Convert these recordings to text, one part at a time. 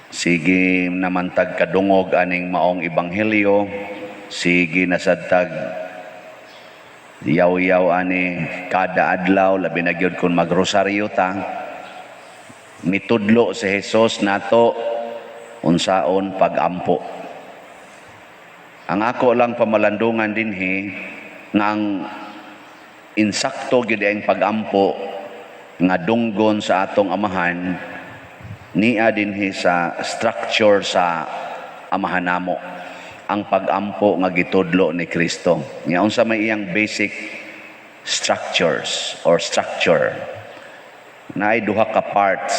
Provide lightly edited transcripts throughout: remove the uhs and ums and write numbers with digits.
Sige naman tag kadungog aning maong ebanghelyo, sige na sad tag yaw-yaw ani kada adlaw, labi na gyud kung magrosaryo ta. Mitudlo si Jesus nato unsaon pagampo. Ang ako lang pamalandungan dinhi nga ang insakto gyud ang pagampo nga dunggon sa atong Amahan niya dinhi sa structure sa Amahan namo, ang pagampo nga gitudlo ni Kristo. Nga unsa may iyang basic structures or structure? Naay duha ka parts,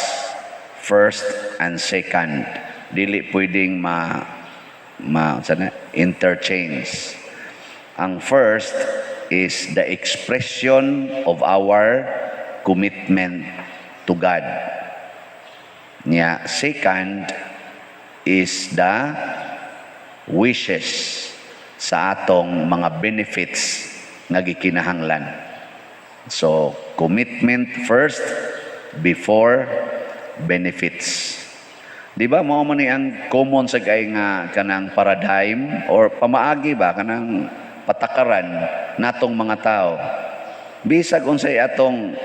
first and second. Dili pwedeng ma ma unsa na, interchange. Ang first is the expression of our commitment to God. Nya second is the wishes sa atong mga benefits nga gikinahanglan. So, commitment first before benefits. Di ba mao man ni ang common sa kay nga kanang paradigm or pamaagi ba, kanang patakaran natong mga tao? Bisag unsay atong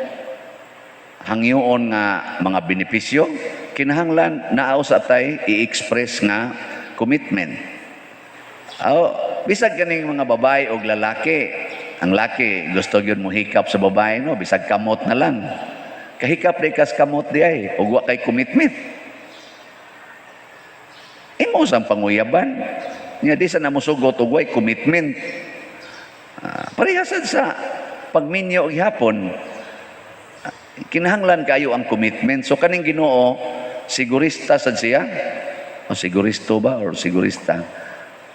hangyoon nga mga benepisyo, kinahanglan naa sa tay i-express nga commitment. Oh, bisag kaning mga babae og lalaki, ang laki gusto gyud mo hikap sa babae, no, bisag kamot na lang. Kahikap di kas kamot di ay ug wa kay commitment. Imo sang panguyaban. Nya di sa namusugot og way commitment. Parehas sad sa pagminyo og gihapon. Kinahanglan kayo ang commitment. So kaning Ginoo, sigurista sad siya. O siguristo ba or sigurista?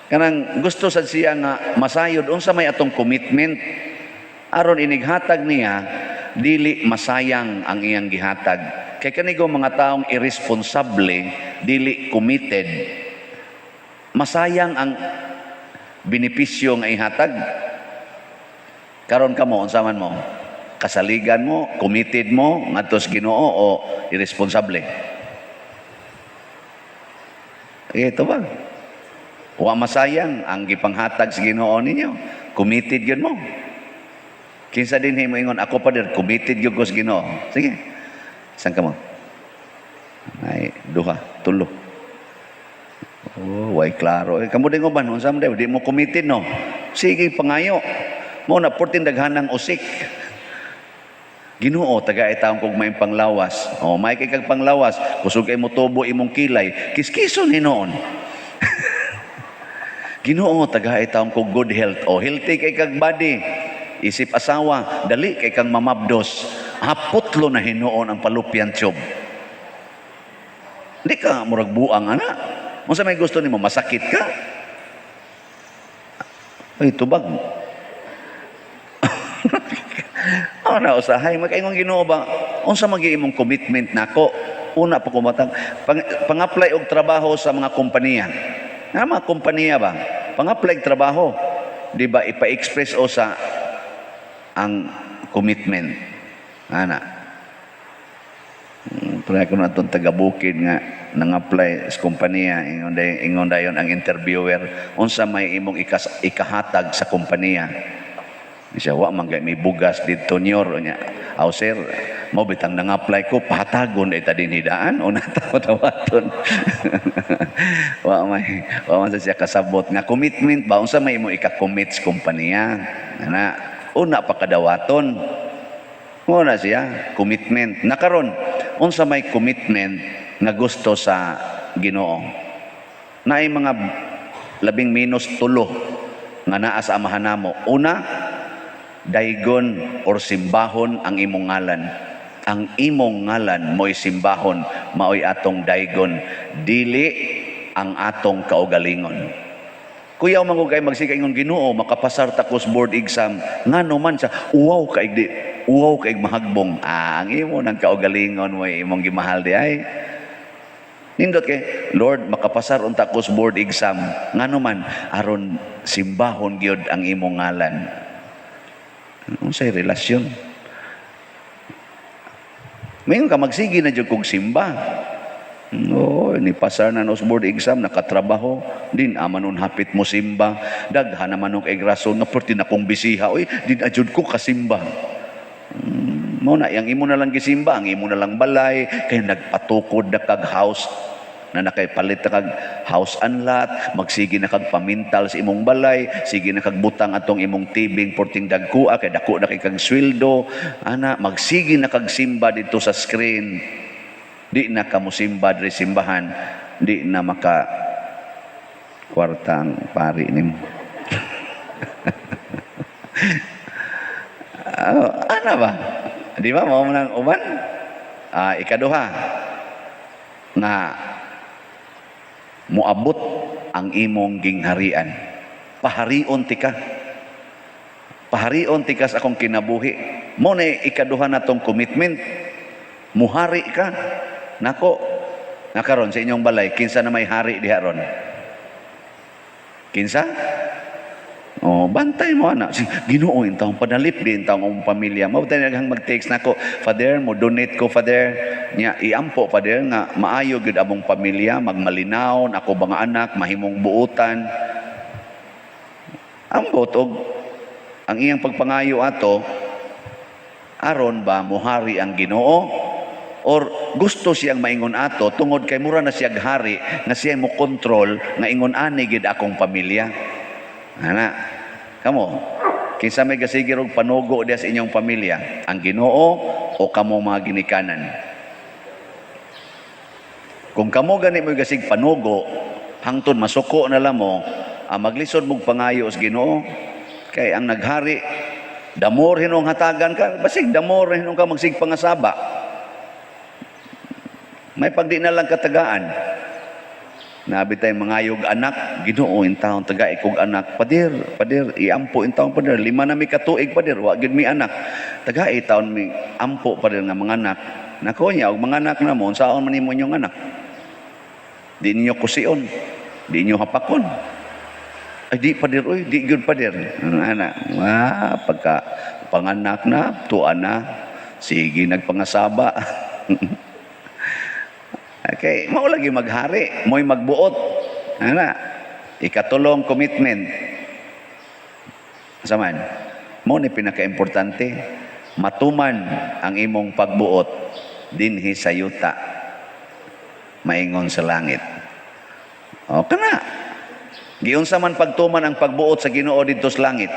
Kanang gusto sad siya nga masayod unsa may atong commitment aron inighatag niya, dili masayang ang iyang gihatag. Kay kanigo mga taong irresponsable, dili committed, masayang ang benepisyo nga ihatag. Karon kamo, unsa man mo? Kasaligan mo, committed mo ngadto sa Ginoo o irresponsable? Ito ba? Wa masayang ang gipanghatag sa Ginoo ninyo. Committed yun mo. Kinsa din mo ingon, "Ako pa dir, committed gyud ko sa Ginoo"? Sige. Saan ka mo? Ay, duha, tulo. Oh, way klaro. Eh, kamo din uban, unsa man di mo committed, no? Sige, pangayo. Mo na porting daghanang usik. "Ginoo, taga taon kog may panglawas." Oh, may kay kag panglawas, kusog kay mo tubo imong kilay. Kiskison hinuon. "Ginoo, taga taon kog good health." Oh, healthy kay kag body. Isip asawa, dali kay kang mamabdos. Haputlo na hinuon ang fallopian tube. Di ka murag buang ana. Unsa may gusto nimo, masakit ka? Ay, tubag. Ano na usahay makaingon Ginoo ba, unsa magi imong commitment nako? Una pa kumatang pang-apply og trabaho sa mga kompanya. Nga mga kompanya ba? Pang-apply og trabaho, di ba ipa-express o sa ang commitment. Ana. Pero ko na itong taga-bukid nga nang-apply sa kompanya, ingon dayon ang interviewer, "Unsa may imong ikahatag sa kompanya?" Siya, "Wa man gay may bugas didto, nyor." Nya, "Aw sir, mo bitang nang-apply ko, pahatagon ay ta dinhi daan o nataw tawaton." Wa man sa siya kasabot nga commitment ba, unsa may imo ika-commit sa kompanya. Ana, una pa kadawaton. Mo na siya, commitment. Nakaron, unsa may commitment nga gusto sa Ginoo? Naay mga labing minus tulo nga naa sa Amahan namo. Una, daygon or simbahon ang imong ngalan. Ang imong ngalan mo'y simbahon, mao'y atong daygon, dili ang atong kaugalingon. Kuyaw man kay magsige ingon, "Ginoo, makapasar ta ko sa board exam." Ngano man sa uwaw kay di uwaw kay mahagbong. Ah, ang imo nang kaugalingon mo imong gimahal di ay. Nindot kay, "Lord, makapasar unta ko sa board exam." Ngano man, aron simbahon gyud ang imong ngalan. Unsay relasyon? Mayon ka magsige na jud kog simba. No, ni pasar na nos board exam, nakatrabaho, din ama nun hapit mo simba, daghan naman og rason nga perti na kong bisiha, oy, din ajud ko kasimba. Mo na, ang imo na lang gisimba, ang imo na lang balay, kay nagpatukod na kag house na nakay palit na kag house and lot, magsige na kag pamintal sa imong balay, sige na kag butang atong imong tibing porting dagkua kay dako na kay kag sweldo, ana, magsige na kag simba dito sa screen. Di na ka mosimba diri simbahan, di na maka kwarta ang pari nimo. Ana ba? Di ba mao man ang uban? Ikaduha nga moabot ang imong gingharian. Paharion tika. Paharion tika sa akong kinabuhi. Mo na ikaduha natong commitment. Muhari ka. Nako, nakaron sa inyong balay, kinsa na may hari diha ron? Kinsa? Oh, bantay mo ana. Si Ginoo intawon padalip din taong among pamilya. Mao tayo naghang mag-text nako, "Father, mo donate ko, Father." Nya iampo, Father, nga maayo gyud among pamilya, magmalinawon ako mga anak, mahimong buutan. Ambot og ang iyang pagpangayo ato, aron ba muhari ang Ginoo or gusto siyang maingon ato tungod kay mura na siyang hari nga siya mo kontrol nga ingon ani gid akong pamilya. Ana, kamo, kinsa may gasigir og panugo diya sa inyong pamilya, ang Ginoo o kamo mga ginikanan? Kung kamo gani mo gasig panugo, hangtod masuko na lang mo, ang maglisod mong pangayo sa Ginoo, kay ang naghari, damor hinong hatagan ka, basig damor hinong ka magsig pangasaba. May pagdi na lang katagaan. Nabi tayo mangayog anak, Ginoo intawon taga ikog anak, pader, pader, iampo intawon pader, 5 na mi katuig pader, wa gyud mi anak. Taga taon mi ampo pader nga mga anak. Nako niya og mga anak na mo, unsaon man nimo inyong anak? Di ninyo kusion, di ninyo hapakon. Ay di pader, oy, di gyud pader. Ano ana? Ah, pagka panganak na, tuan na, sige nagpangasaba. Okay, mao lagi maghari, mo'y magbuot. Ana, ikatulong commitment. Saman, mo ni pinakaimportante, matuman ang imong pagbuot dinhi sa yuta, maingon sa langit. O kana. Giunsa man pagtuman ang pagbuot sa Ginoo didto sa langit?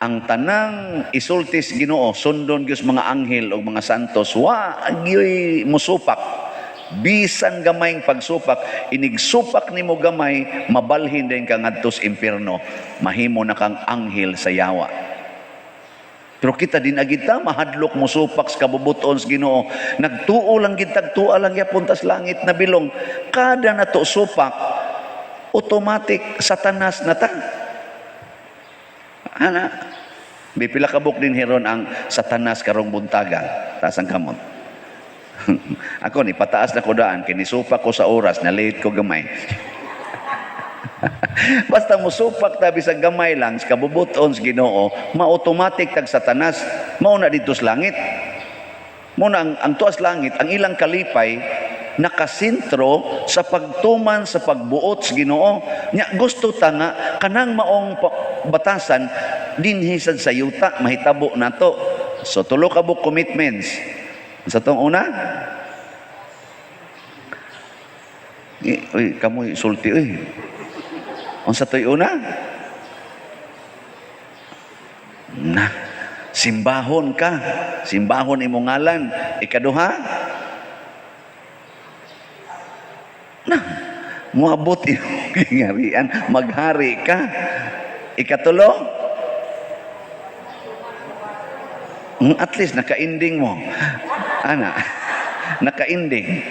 Ang tanang isultis Ginoo sundon gyud mga anghel o mga santos, wa gyoy musupak bisan gamayng pagsupak. Inig supak nimo gamay, mabalhin din ka ngadto sa impierno, mahimo na kang anghel sa yawa. Pero kita din agid ta mahadlok mo supak sa kabubuton sa Ginoo. Nagtuo lang gid tagtua lang yapon tas langit na bilong. Kada nato supak, automatic Satanas na ta. Ana, may pila ka buok din hiron ang Satanas karong buntaga. Taas ang kamot. Ako ni pataas na ko daan kini supak ko sa oras na late ko gamay. Basta musupak ta bisag gamay lang sa kabubuton sa Ginoo, ma-automatic tag Satanas. Mao na dito sa langit. Mao na ang tuas langit, ang ilang kalipay nakasentro sa pagtuman sa pagbuot sa Ginoo. Nya gusto ta nga kanang maong batasan dinhi sad sa yuta mahitabo nato. So tulo ka buok commitments. Sa tong una, uy, kamoy sulti uy. Unsa to'y una? Na, simbahon ka. Simbahon imong ngalan. Ikaduha, na, moabot imong gingharian, maghari ka. Ikatulo, at least naka-ending mo. Ana, naka-ending.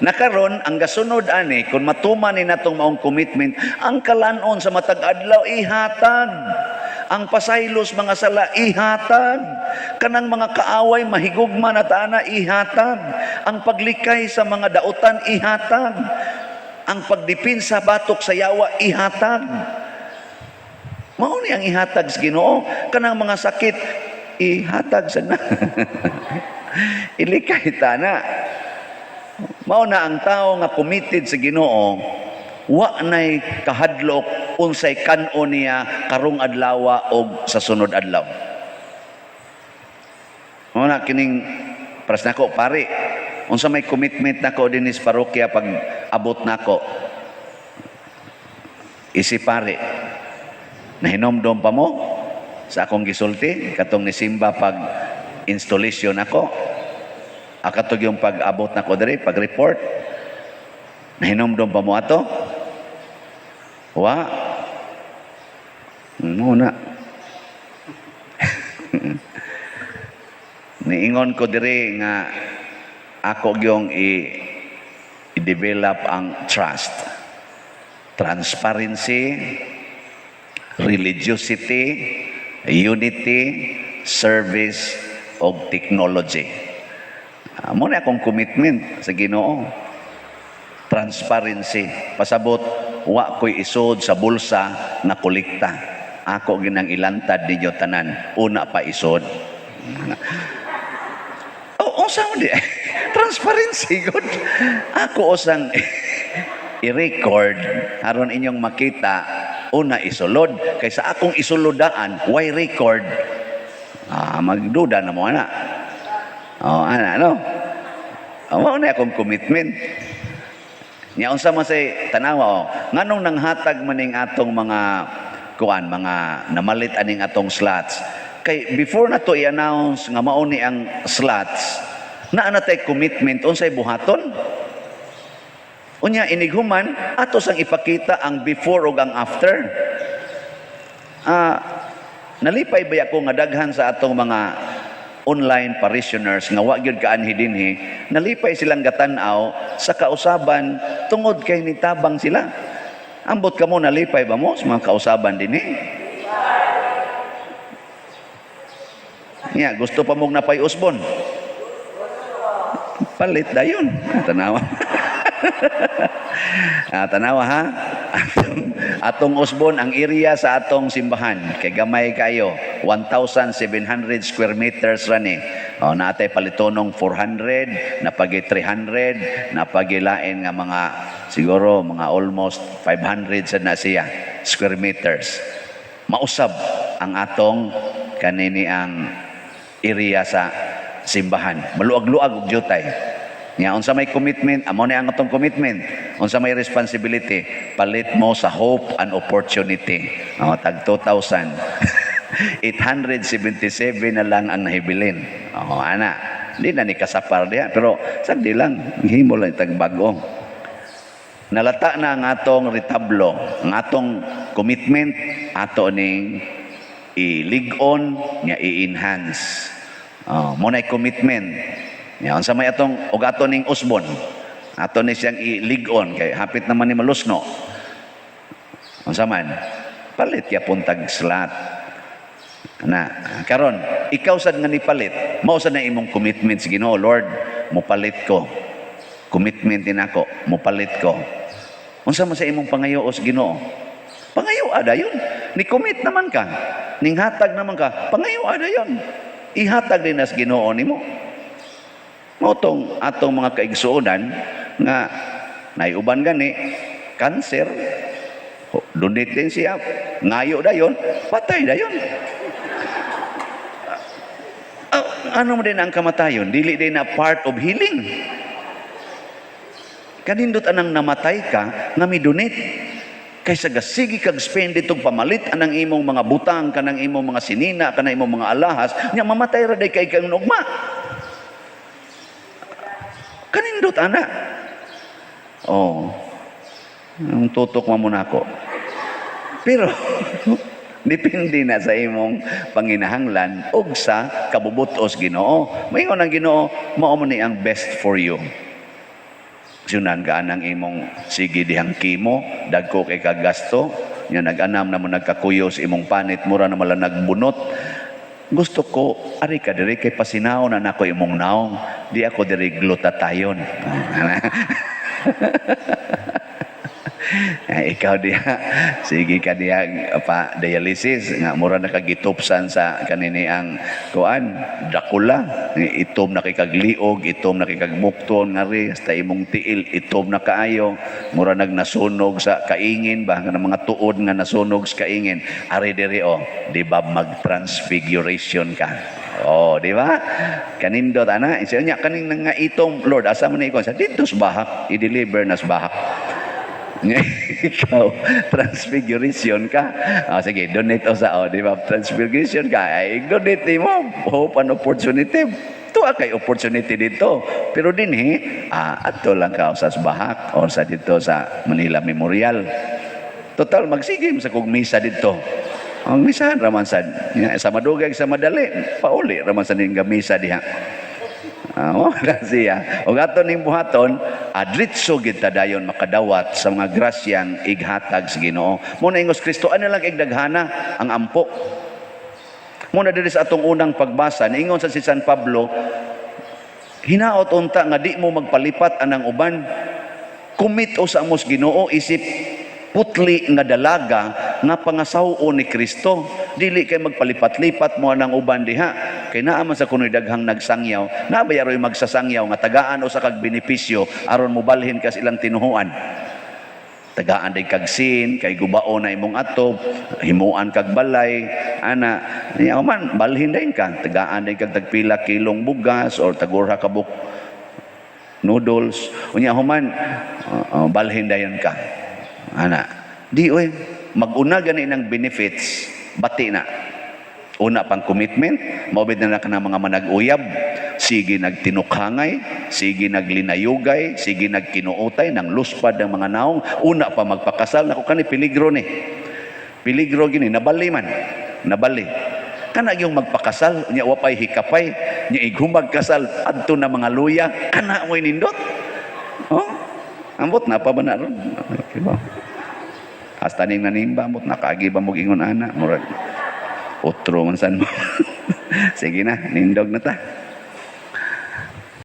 Nakaron ang gasunod ani kung matuman ni natong maong commitment, ang kalanon sa matag adlaw ihatag. Ang pasaylos mga sala ihatag. Kanang mga kaaway mahigugma na taana ihatag. Ang paglikay sa mga dautan ihatag. Ang pagdipinsa batok sa yawa ihatag. Mao ni ang ihatag sa Ginoo. Kanang mga sakit ihatag sa na. Ilikay ta na. Mao na ang tao nga committed sa Ginoo, wa nay kahadlok unsay kan-on niya karong adlaw og sa sunod adlaw. Mao na kining pras nako pare. Unsa may commitment nako dinhi sa parokya pag abot nako? Isi pare. Nahinomdom pa mo sa akong gisulti katong nisimba pag installation ako? Akatog yung pag-abot nako diri, pag-report. Nahinomdom pa mo ato? Wa. Mao na. Niingon ko diri nga ako gyong i-develop ang trust, transparency, religiosity, unity, service, og technology. Mao na akong commitment sa Ginoo. Transparency. Pasabot, wa ko'y isod sa bulsa nga kolekta. Ako ginang ilantad ninyo tanan. Una pa isod. Oh, unsa mo di? Transparency, good. Ako usang i-record aron inyong makita una isulod kaysa akong isulodaan why record. Ah, magduda na mo ana. Oh, ana no. Oh, mao na akong commitment. Nya unsa man say tanawa, oh. Nganong nanghatag maning atong mga kuan, mga namalit aning atong slots? Kay before na to i-announce nga mao ni ang slots, naa na tay commitment unsay buhaton. Unya inighuman ato sang ipakita ang before ug ang after. Ah, nalipay ba ako nga daghan sa atong mga online parishioners nga wa gyud kaanhi dinhi, nalipay silang gatan-aw sa kausaban tungod kay nitabang sila. Ambot kamo, nalipay ba mo sa mga kausaban dinhi? Nya, gusto pa mong napay usbon? Palit dayon. Tanawa. Ah, tanawa ha. Atong usbon ang area sa atong simbahan kay gamay kayo, 1,700 square meters ra ni. Oh, naatay palitonong 400, napagi 300, napagilain nga mga siguro mga almost 500 sa na siya square meters. Mausab ang atong kanini ang area sa simbahan. Maluag-luag og jutay. Nya unsa may commitment, amo ni ang atong commitment. Unsa may responsibility, palit mo sa hope and opportunity. Oh, tag 2,877 na lang ang nahibilin. Oh, ana. Di na ni kasapar diha, pero sagdi lang, himo lang tag bag-o. Nalata na ang atong retablo, ang atong commitment ato ning ilig-on nya i-enhance. Oh, mo na commitment. Ya, unsa may atong og ato ning usbon. Ato ni siyang ilig-on kay hapit naman ni malusno. Unsa man? Palit yapon tag slot. Na, karon ikaw sad nga nipalit, mao sad na imong commitment sa Ginoo, "Lord, mopalit ko. Commitment din ako, mopalit ko." Unsa man sa imong pangayo sa Ginoo? Pangayo dayon. Ni commit naman ka. Ninghatag naman ka. Pangayo dayon. Ihatag din nas Ginoo nimo. Mao tong atong mga kaigsuonan nga naiuban gani cancer, donate din siya, ngayo dayon, patay dayon. Ah, ano mo din ang kamatayon? Dili din na part of healing. Kanindot anang namatay ka nga mi-donate kaysa gasigi kag spend itong pamalit anang imong mga butang, kanang imong mga sinina, kanang imong mga alahas, nya mamatay ra day kay kang ugma. Kanindot ana. Oh. Ang tutok mo muna ako. Pero depende na sa imong panginahanglan ug sa kabubutos Ginoo. Maingon ang Ginoo, mao man ni ang best for you. Sunan gaan ang imong sige dihang kimo, dagko kay kagasto, nya nag-anam na mo nagkakuyo sa imong panit, mura na mala nagbunot. Gusto ko, ari ka diri kay pasinaw na nako imong naong, di ako diri glutatayon. Ay, ikaw diha, sige ka diha pa dialysis nga mura na kagitupsan sa kanini ang kuan Dracula. Itom na kay kag liog, itom na kay kag bukton ngari hasta imong tiil itom na kaayo, mura nag nasunog sa kaingin ba, nga mga tuod nga nasunog sa kaingin. Ari diri oh, di ba mag-transfiguration ka? Oh, di ba? Kanindot ana, siya nya kaning nga itom, Lord, asa man ni sa didto sa bahak, i-deliver na sa bahak. Ikaw, transfiguration ka. Ah, sige, donate o sa, oh, di ba? Transfiguration ka. Ay, donate mo. Hope and opportunity. Tuwa kay opportunity dito. Pero dinhi, adto lang ka sa bahak or sa dito sa Manila Memorial. Total, magsige sa kog misa dito. Ang misahan raman sad. Sa madugay sa madali, pauli raman sa ning misa diha. Ah, mo na siya. Ug ato ning buhaton, adritso gid ta dayon makadawat sa mga grasyang ighatag sa Ginoo. Mo na ingos Kristo, ano lang igdaghana ang ampo. Mo na diri sa atong unang pagbasa, niingon sa si San Pablo, hinaot unta nga di mo magpalipat anang uban. Commit o sa amos Ginoo isip putli nga dalaga nga pangasaw-on ni Kristo. Dili kay magpalipat-lipat mo anang uban diha. Kay naa man sa kunoy daghang nagsangyaw, naa ba yaroy magsasangyaw nga tagaan o sa kag benepisyo aron mobalhin ka sa ilang tinuhuan. Tagaan day kag sin, kay gubao na imong atop, himuan kag balay, ana, niya man balhin dayon ka, tagaan day kag tagpila kilong bugas or tagurha ka buk noodles, unya human balhin dayon ka. Ana, di oy, mag-una gani ng benefits, bati na. Una pang commitment, maubid na na ka ng mga manag-uyab, sige nagtinukhangay, sige naglinayugay, sige nagkinuutay, nang luspad ng mga naong, una pa magpakasal, naku kani peligro ni. Peligro gini, nabali man, nabali. Kana yung magpakasal, nya wapay hikapay, nya ighumag kasal, adto na mga luya, kana mo'y nindot. Oh, ambot na pa ba na ron? Okay ba? Hasta ning nanimba, ambot nakaagi ba mo ingon ana, murag otro man san mo. Sige na, nindog na ta.